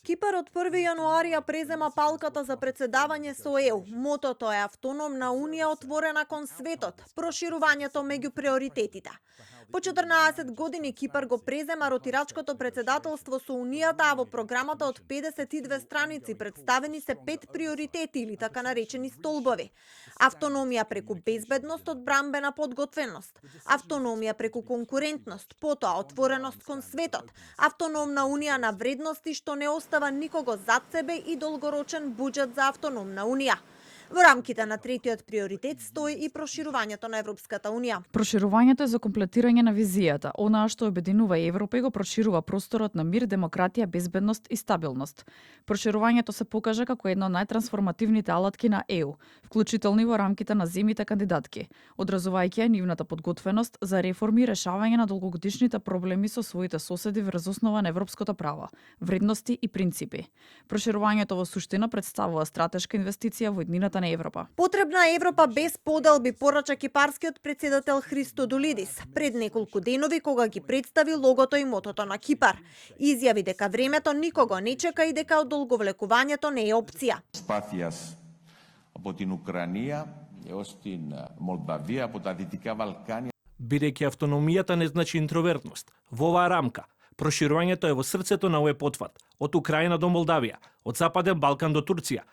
Кипар од 1 јануари ја презема палката за председавање со ЕУ. Мотото е автономна унија отворена кон светот, проширувањето меѓу приоритетите. По 14 години Кипар го презема ротирачкото председателство со Унијата, а во програмата од 52 страници представени се 5 приоритети или така наречени столбови. Автономија преку безбедност, одбранбена подготвеност, автономија преку конкурентност, потоа отвореност кон светот, автономна унија на вредности што не остава никого зад себе и долгорочен буџет за автономна унија. Во рамките на третиот приоритет стои и проширувањето на Европската унија. Проширувањето е за комплетирање на визијата, онаа што обединува Европа и го проширува просторот на мир, демократија, безбедност и стабилност. Проширувањето се покажа како една од најтрансформативните алатки на ЕУ, вклучително и во рамките на земјите кандидатки, одразувајќи ја нивната подготвеност за реформи и решавање на долгогодишните проблеми со своите соседи врз основа на европското право, вредности и принципи. Проширувањето во суштина представува стратешка инвестиција во еднината на Европа. Потребна Европа без поделби, порача кипарскиот председател Христодолидис пред неколку денови кога ги представи логото и мотото на Кипар. Изјави дека времето никого не чека и дека одолговлекувањето не е опција. Προσπάθειας από την Ουκρανία έως την Μολδαβία, από τα Δυτικά Βαλκάνια. Бидејќи автономијата не значи интровертност, во оваа рамка проширувањето е во срцето на овој потват, од Украина до Молдавија, од Западен Балкан до Турција.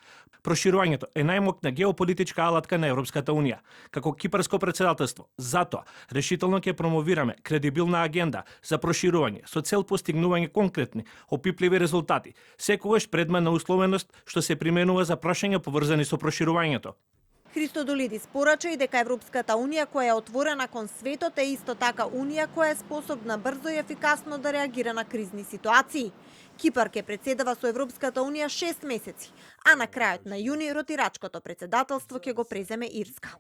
Проширувањето е најмокна геополитичка алатка на Европската унија. Како кипарско председателство, затоа решително ќе промовираме кредибилна агенда за проширување со цел постигнување конкретни, опипливи резултати, секогаш предмет на условеност што се применува за прашања поврзани со проширувањето. Христодолидис порача и дека Европската унија која е отворена кон светот е исто така унија која е способна брзо и ефикасно да реагира на кризни ситуации. Кипар ќе председава со Европската унија 6 месеци, а на крајот на јуни ротирачкото председателство ќе го преземе Ирска.